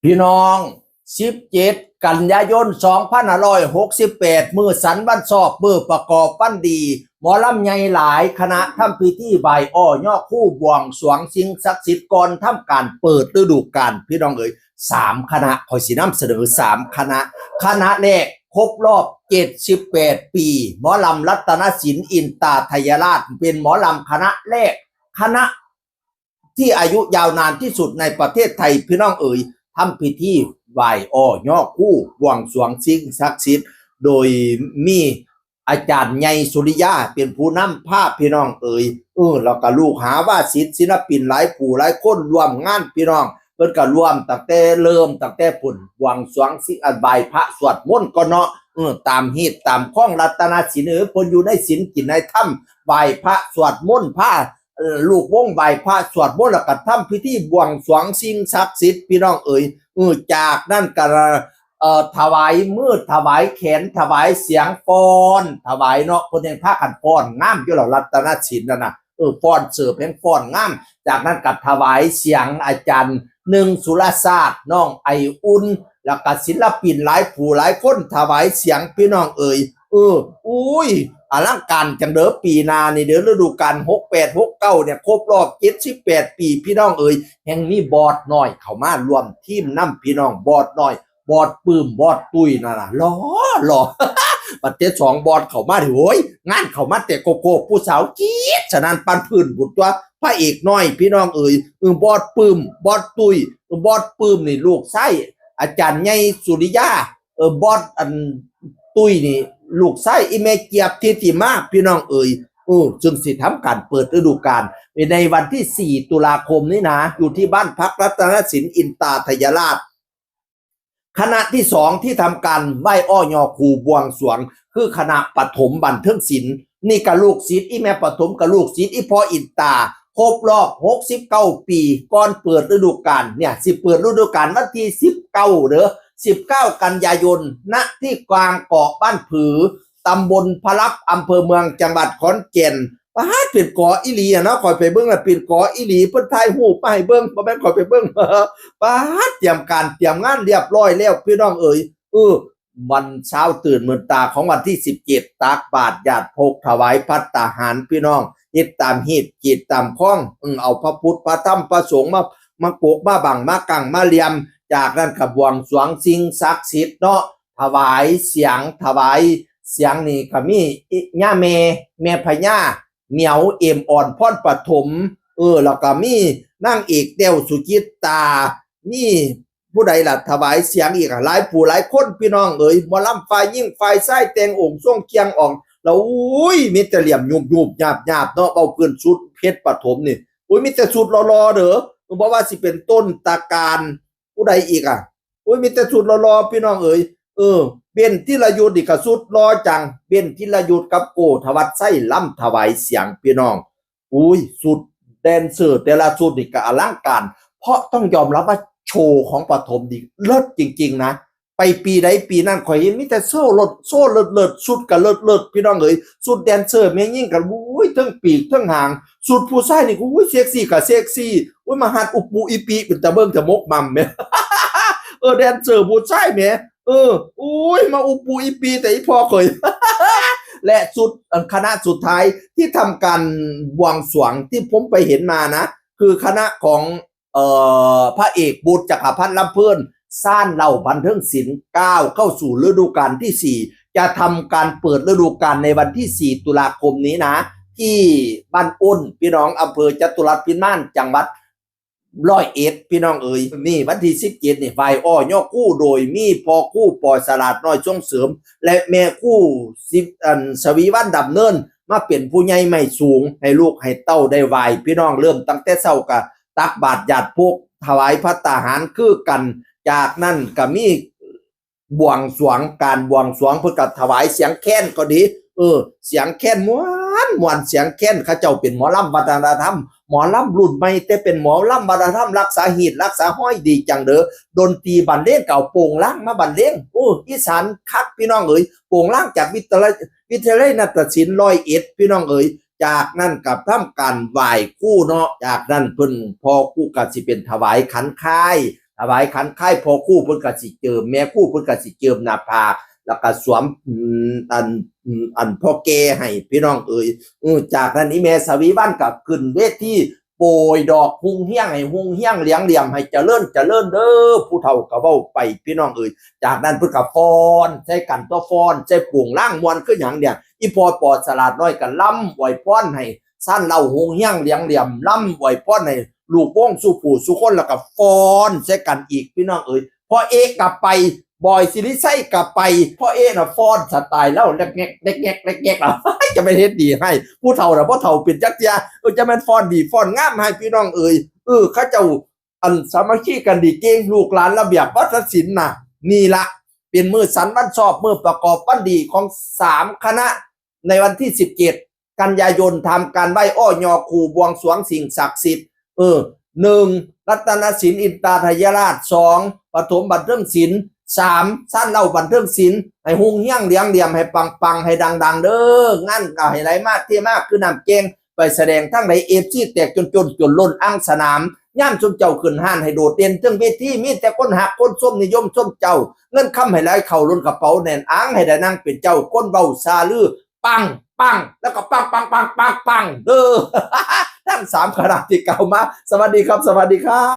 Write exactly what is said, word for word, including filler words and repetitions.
พี่น้อง สิบเจ็ด กันยายน สองพันห้าร้อยหกสิบแปด มื้อสันวันชอบ มื้อประกอบวันดี หมอลำใหญ่หลายคณะทำพิธีไหว้อ้อยอครูบวงสรวงสิ่งศักดิ์สิทธิ์ก่อนทำการเปิดฤดูกาล พี่น้องเอ๋ย สามคณะ ข้อยสินำเสนอสามคณะ คณะแรกครบรอบ เจ็ดสิบแปด ปี หมอลำรัตนศิลป์ อินตาไทยราช เป็นหมอลำคณะแรก คณะ ที่อายุยาวนานที่สุดในประเทศไทย พี่น้องเอ๋ย ทำพิธีไหว้อ้อยอครูบวงสรวงสิ่งศักดิ์สิทธิ์ โดยมีอาจารย์ใหญ่สุริยาเป็นผู้นำพา พี่น้องเอ๋ย เออ แล้วก็ลูกหาว่าศิษย์ศิลปินหลายผู้หลายคนร่วมงาน พี่น้อง เพิ่นก็ร่วมตั้งแต่เริ่มตั้งแต่พุ้นบวงสรวงสิ่ง อันไหว้พระสวดมนต์ก่อนเนาะ เออ ตามฮีตตามคองรัตนศิลป์ เออ เพิ่นอยู่ในศีลกินในธรรม ไหว้พระสวดมนต์พา เอ่อ ลูกวงไหว้พระสวดมนต์ แล้วก็ทำพิธีบวงสรวงสิ่งศักดิ์สิทธิ์ พี่น้องเอ๋ย เออ จากนั้นก็ เอ่อ ถวายมือ ถวายแขน ถวายเสียงฟ้อน ถวายเนาะ เพิ่นยังพากันฟ้อนงามอยู่แล้ว รัตนศิลป์นั่นน่ะ เออ ฟ้อนเสิร์ฟแฮงฟ้อนงาม จากนั้นก็ถวายเสียงอาจารย์หนึ่งสุรชาติ น้องไออุ่น แล้วก็ศิลปินหลายผู้หลายคนถวายเสียง พี่น้องเอ๋ย เออ อุ้ย อลังการจังเด้อ ปีหน้านี่เด้อ ฤดูกาล หกแปด หกเก้า เนี่ย ครบรอบ เจ็ดสิบแปด ปี พี่น้องเอ๋ย แฮงมีบอสน้อยเข้ามาร่วมทีมนำ พี่น้อง บอสน้อย บอสปื้ม บอสตุ้ยนั่นน่ะ หล่อ หล่อ บัดเจ้าสองบอสเข้ามานี่ โอ้ย งานเข้ามาแต่โกโก้ ผู้สาวกรี๊ดสนั่นปานพื้นบุญตัว พระเอกน้อย พี่น้องเอ๋ย เออ บอสปื้ม บอสตุ้ย เออ บอสปื้มนี่ลูกชายอาจารย์ใหญ่สุริยา เออ บอสอันตุ้ยนี่ลูกชายอีแม่เจี๊ยบ ทิติมา พี่น้องเอ๋ย เออ ซึ่งสิทำการเปิดฤดูกาลในวันที่ สี่ ตุลาคมนี้นะ อยู่ที่บ้านพักรัตนศิลป์ อินตาไทยราช คณะที่สองที่ทำการไหว้อ้อยอครูบวงสรวง คือคณะปฐมบันเทิงศิลป์ นี่ก็ลูกศิษย์อีแม่ปฐม กับลูกศิษย์อีพ่ออินตา ครบรอบ หกสิบเก้า ปี ก่อนเปิดฤดูกาล เนี่ย สิเปิดฤดูกาลวันที่ สิบเก้า เด้อ สิบเก้า กันยายน ณ ที่กลางเกาะบ้านผือ ตำบลพระลับ อำเภอเมือง จังหวัดขอนแก่น ป๊าด เป็นเกาะอีหลีอะเนาะ ข้อยไปเบิ่งแล้วเป็นเกาะอีหลี เพิ่นถ่ายรูปมาให้เบิ่ง บ่แม่นข้อยไปเบิ่ง ป๊าด เตรียมการเตรียมงานเรียบร้อยแล้ว พี่น้องเอ๋ย เออ วันเช้าตื่นมืนตาของวันที่ สิบเจ็ด ตักบาตรญาติโภค ถวายภัตตาหาร พี่น้อง เฮ็ดตามฮีตจีตตามคอง เออ เอาพระพุทธ พระธรรม พระสงฆ์มา มาโกก มาบัง มากัง มาเลียม จากนั้นก็บวงสรวงสิ่งศักดิ์สิทธิ์เนาะ ถวายเสียง ถวายเสียงนี่ก็มีอิ ย่าแม่ แม่พญา เหมียว เอมอ่อน พรปฐม เออ แล้วก็มีนางเอกแต้ว สุจิตตา มีผู้ใดล่ะ ถวายเสียงอีกอะ หลายผู้หลายคน พี่น้องเอ๋ย หมอลำฝ่ายหญิงฝ่ายชาย แต่งองค์ทรงเครื่องออก แล้ว อุ้ย มีแต่เหลี่ยมยุบยุบยาบยาบเนาะ เว้าพื้นสุดเพชรปฐมนี่ อุ้ย มีแต่สุดหล่อๆ เด้อ บ่ว่าสิเป็นต้นตระการ ผู้ใดอีกอะ อุ้ย มีแต่สุดหล่อๆ พี่น้องเอ๋ย เออ เบน ธีรยุทธนี่ก็สุดหล่อจัง เบน ธีรยุทธกับโก้ ธวัชชัย ลำถวายเสียง พี่น้อง อุ้ย สุดแดนเซอร์แต่ละสุดนี่ก็อลังการ เพราะต้องยอมรับว่าโชว์ของปฐมนี่เลิศจริงๆ นะ ไปปีใดปีนั้นข้อยเห็นมีแต่โชว์เลิศ โชว์เลิศๆ สุดก็เลิศๆ พี่น้องเอ๋ย สุดแดนเซอร์แม่หญิงก็ อุ้ย เทิงปีกเทิงหาง สุดผู้ชายนี่ก็ อุ้ย เซ็กซี่ก็เซ็กซี่ อุ้ย มาหัดอุปูอีปี เป็นตาเบิ่งตามกม่ำแหม เออ แดนเซอร์ผู้ชายแหม เออ อุ้ย มาอุปูอีปี แต่อีพ่อข่อย และสุด เอ่อ คณะสุดท้ายที่ทำการบวงสรวงที่ผมไปเห็นมานะ คือคณะของ เอ่อ พระเอกบุตรจักรพันธ์ลำเพลิน ซ่านเหล่าบันเทิงศิลป์ ก้าวเข้าสู่ฤดูกาลที่ สี่ จะทำการเปิดฤดูกาลในวันที่ สี่ ตุลาคมนี้นะ ที่บ้านอ้น พี่น้อง อำเภอจตุรัสพิมาน จังหวัดร้อยเอ็ด พี่น้องเอ๋ย นี่วันที่ สิบเจ็ด นี่ ไหว้อ้อยอครู โดยมีพ่อครู ปอ ฉลาดน้อย ส่งเสริม และแม่ครู สิบ อัน สวีวรรณ ดำเนิน มาเป็นผู้ใหญ่ไม้สูง ให้ลูกให้เต้าได้ไหว้ พี่น้อง เริ่มตั้งแต่เช้าก็ตักบาตรญาติโภค ถวายภัตตาหารคือกัน จากนั้นก็มี บวงสรวง การบวงสรวงเพิ่นก็ถวายเสียงแคนก็ดี เออ เสียงแคนม่วนม่วน เสียงแคน เขาเจ้าเป็นหมอลำวัฒนธรรม หมอลำรุ่นใหม่ แต่เป็นหมอลำวัฒนธรรม รักษาฮีตรักษาฮอยดีจังเด้อ ดนตรีบรรเลงก็เอาโปงลางมาบรรเลง โอ้ อีสานคักพี่น้องเอ๋ย โปงลางจากวิทยาลัย วิทยาลัยนาฏศิลป์ร้อยเอ็ด พี่น้องเอ๋ย จากนั้นก็ทำการไหว้ครูเนาะ จากนั้นเพิ่น พ่อครูก็สิเป็นถวายขันคาย ถวายขันคายพ่อครูเพิ่นก็สิเจิม แม่ครูเพิ่นก็สิเจิมหน้าผาก แล้วก็สวม อืม อัน อืม อันพ่อแก่ให้พี่น้องเอ๋ย เออ จากนั้นอีแม่สวีวันก็ขึ้นเวที โปรยดอกฮุงเฮียงให้ฮุงเฮียงเหลียงเหลี่ยมให้เจริญเจริญเด้อ ผู้เฒ่าก็เว้าไปพี่น้องเอ๋ย จากนั้นเพิ่นก็ฟ้อนใส่กัน ตัวฟ้อนใส่โป่งลางม่วนคือหยังเนี่ย อีพ่อปอฉลาดน้อยก็ลำอวยพรให้ ซันเหล้าฮุงเฮียงเหลียงเหลี่ยมลำอวยพรให้ลูกวงสู่ผู้สู่คน แล้วก็ฟ้อนใส่กันอีกพี่น้องเอ๋ย พ่อเอ๊ะก็ไป บอยศิริชัยก็ไป พ่อเอ๊ะน่ะฟ้อนสไตล์ลาวแลกแงกแลกแงกแลกแงก เอา จะไปเฮ็ดดีให้ ผู้เฒ่าน่ะ บ่เฒ่าเป็นจักเทื่อ เออ จะแม่นฟ้อนดีฟ้อนงามให้พี่น้องเอ๋ย เออ เขาเจ้า อันสามัคคีกันดีเก่ง ลูกหลานระเบียบวัฒนศิลป์น่ะ นี่ละ เป็นมื้อสันวันชอบ มื้อประกอบวันดีของสามคณะ ในวันที่สิบเจ็ดกันยายน ทำการไหว้อ้อยอครู บวงสรวงสิ่งศักดิ์สิทธิ์ เออ หนึ่ง รัตนศิลป์อินตาทยราช สอง ปฐมบันเทิงศิลป์ สาม ซันเหล้าบันเทิงศิลป์ ให้ฮุงเฮียงเหลียงเหลี่ยม ให้ปังๆ ให้ดังๆ เด้อ งานก็ให้ไหลมาเทมาคือน้ำแกง ไปแสดงทางใด เอฟซี แตกจนจนจนล้นอ่างสนาม ยามซุมเจ้าขึ้นฮ้านให้โดดเด่นเทิงเวที มีแต่คนฮักคนชมนิยมชมเจ้า เงินคำให้ไหลเข้าล้นกระเป๋าแน่นอ่าง ให้ได้นั่งเป็นเจ้า คนเว้าซาลือ ปัง ปัง แล้วก็ปัง ปัง ปัง ปัง ปัง เด้อ ทั้งสามคณะที่กล่าวมา สวัสดีครับ สวัสดีครับ